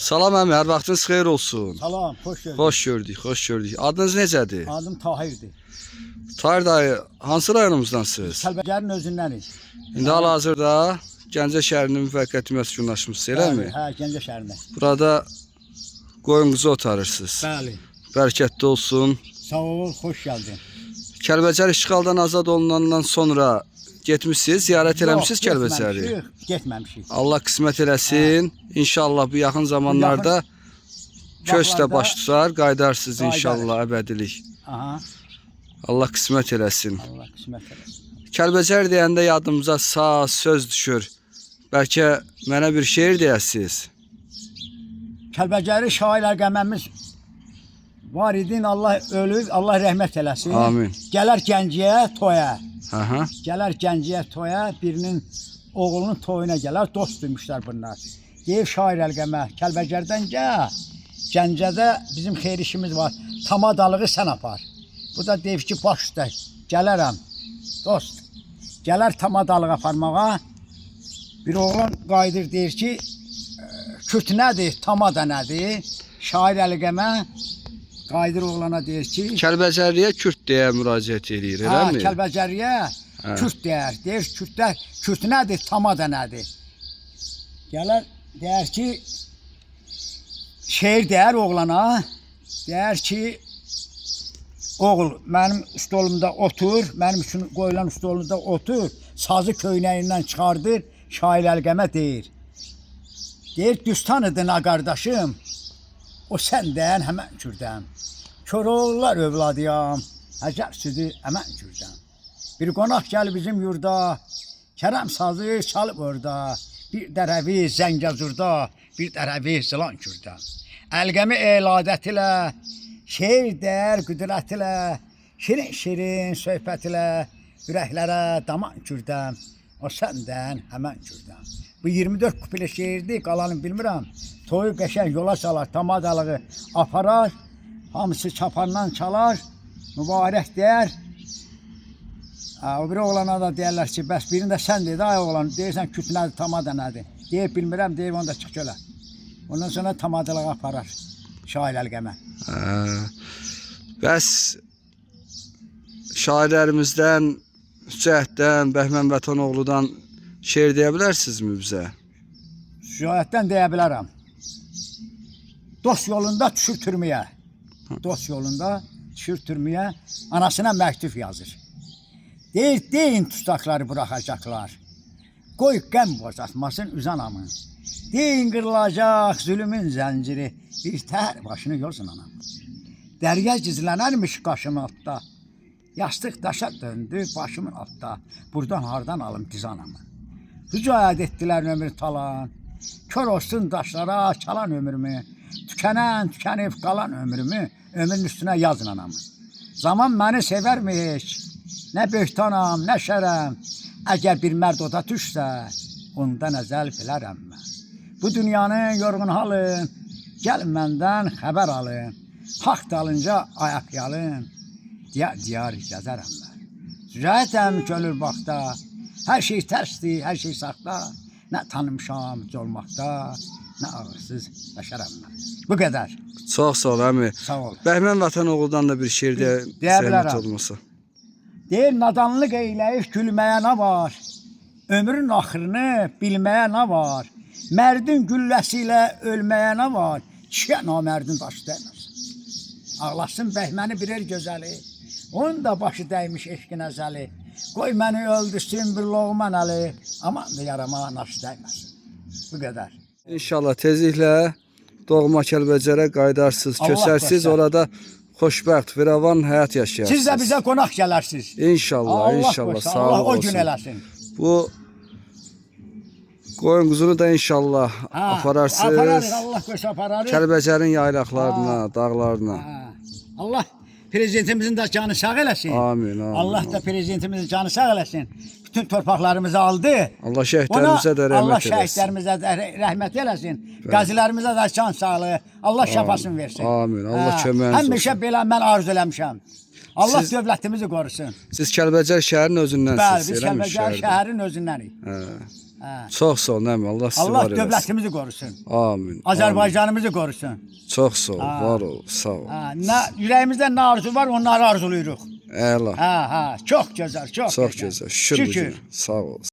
Salam əmi, hər vaxtınız xeyir olsun. Salam, xoş gördük. Xoş gördük, xoş gördük. Adınız necədir? Adım Tahirdir. Tahir dayı, hansı rayonumuzdansınız? Kəlbəcərin özündənik. İndi hal-hazırda Gəncə şəhərinin müvəqqəti məskunlaşmısınız, eləmi? Hə, Gəncə şəhərində. Burada qoyun quzu otarırsınız. Bəli. Bərəkətli olsun. Sağ ol, xoş gəldin. Kəlbəcər işğaldan azad olunandan sonra getmisiniz, ziyarət eləmisiniz Yox, Kəlbəcəri? Getməmişik, getməmişik. Allah qismət eləsin. İnşallah bu yaxın zamanlarda köç də vaxtlarda baş tutar, qayıdarsınız Qayıdarıq. inşallah əbədilik. Aha, Allah qismət eləsin. Allah qismət eləsin. Kəlbəcər deyəndə yadımıza saz, söz düşür. Bəlkə mənə bir şeir deyəsiz. Kəlbəcəri şair Əlqəməmiz var idin, Allah ölüb, Allah rəhmət eləsin. Amin. Gələr Gəncəyə toya. Aha. Gələr Gəncəyə toya, birinin oğlunun toyuna gələr, dost demişlər bunlar. Deyir şair Əlqəmə, Kəlbəcərdən gəl. Gəncədə bizim xeyir işimiz var. Tamadalığı sən apar. Bu da deyir ki, baş üstə gələrəm. Dost. Gələr tamadalığı aparmağa. Bir oğlan qayıdır deyir ki, Kürt nədir, tamada nədir? Şair Əlqəmə qayıdır oğlana deyir ki, Kəlbəcərliyə Kürd deyə müraciət eləyir, Hə, eləmi? Kəlbəcəriyə Hə. Kürt deyər. Deyir Kürtlər, Kürt nədir, tamada nədir? Gələr deyər ki, şeir deyər oğlana. Deyər ki, oğul mənim stolumda otur, mənim üçün qoyulan stolumda otur. Sazı köynəyindən çıxardır, Şair Əlqəmə deyir. Deyir, düz tanıdın ha qardaşım. O sən deyən həmən kürdəm. Koroğullar övladıyam, Həcər südü əmən kürdəm. Bir qonaq gəl bizim yurda, Kərəm sazı çalıb orada. Bir dərəvi Zəngəzurda, bir dərəvi Zılan kürdəm. Əlqəmi eladət ilə, şeir deyər qüdrət ilə, şirin-şirin söhbət ilə, ürəklərə daman kürdəm. O səndən həmən kürdəm. Bu 24 kuple şeirdir, qalanı bilmirəm. Toyu qəşəng yola salar, tamadalığı aparar, hamısı çapandan çalar, mübarək deyər. Ha, o biri oğlana da deyərlər ki, bəs birini də sən dedi, ay oğlan, deyirsən küt nədir, tamada nədir? Deyir, bilmirəm, deyir, onu da çıx çölə. Ondan sonra tamadalığı aparar Şair Əlqəmə. Hə. Bəs şairlərimizdən, Cəhətdən, Bəhmən Vətanoğludan şeir deyə bilərsinizmi bizə? Şücaətdən deyə bilərəm. Dost yolunda düşür türməyə. Dost yolunda düşür türməyə, anasına məktub yazır. Deyir, deyin tutsaqları buraxacaqlar. Qoy qəm bozatmasın üz anamı. Deyin qırılacaq zülmün zənciri, bir tər başını yosun anam. Dərya gizlənərmiş qaşın altda. Yastıq daşa döndü başımın altda. Burdan hardan alım diz anamı. Hücayət etdilər ömrü talan. Kör olsun daşlara çalan ömrümü. Tükənən, tükənib qalan ömrümü ömrün üstünə yazın anamı. Zaman məni sevərmi heç? Nə böhtanam, nə şərəm. Əgər bir mərd oda düşsə, ondan əzəl bilərəm mən. Bu dünyanın yorğun halı, gəl məndən xəbər alın. Haqq dalınca ayaq yalın, diyar diyar gəzərəm mən. Zürətəm kölür baxda, hər şey tərsdir, hər şey saxta. Nə tanımışam colmaqda, nə ağırsız bəşərəm mən. Bu qədər. Çox sağ ol əmi. Sağ ol. Bəhmən Vətanoğludan da bir şeir deyə Deyə zəhmət bilərəm. olmasa. Deyir nadanlıq eyləyib gülməyə nə var? Ömrün axırını bilməyə nə var? Mərdin gülləsi ilə ölməyə nə var? Kişiyə namərdin başı dəyməz. Ağlasın bəhməni bilir gözəli. Onun da başı dəymiş eşqin əzəli. Qoy məni öldürsün bir loğman əli. Aman da yarama naşı dəyməsin. Bu qədər. İnşallah tezliklə doğma Kəlbəcərə qayıdarsınız, Allah köçərsiz, qoysa. orada xoşbəxt, firavan həyat yaşayarsınız. Siz də bizə qonaq gələrsiniz. İnşallah, Allah inşallah. qoysa, Sağ Allah o olsun. gün eləsin. Bu qoyun quzunu da inşallah Ha, apararsınız. Apararıq, Allah qoysa apararıq. Kəlbəcərin yaylaqlarına, dağlarına. Ha, Allah prezidentimizin də canı sağ eləsin. Amin, amin. Allah da prezidentimizin canı sağ eləsin. Bütün torpaqlarımızı aldı. Allah şəhidlərimizə də rəhmət Allah eləsin. şəhidlərimizə də rəhmət eləsin. Qazilərimizə də can sağlığı. Allah şəfasını versin. Amin. Allah köməyiniz Həmişə olsun. belə mən arzu eləmişəm. Allah Siz- dövlətimizi qorusun. Siz Kəlbəcər şəhərinin özündənsiniz, Bəli, biz eləmi? Kəlbəcər Şəhərdə. şəhərin özündənik. Hə. Hə. Çox sağ ol Nəmi, Allah sizi Allah var eləsin. dövlətimizi qorusun. Amin. Amin. Azərbaycanımızı qorusun. Çox sağ ol, var ol, sağ ol. Hə, nə ürəyimizdə nə arzu var, onları arzulayırıq. Əla. Hə, hə, çox gözəl, çox, Çox gözəl. Şükür bu Şükür. günə. Sağ ol.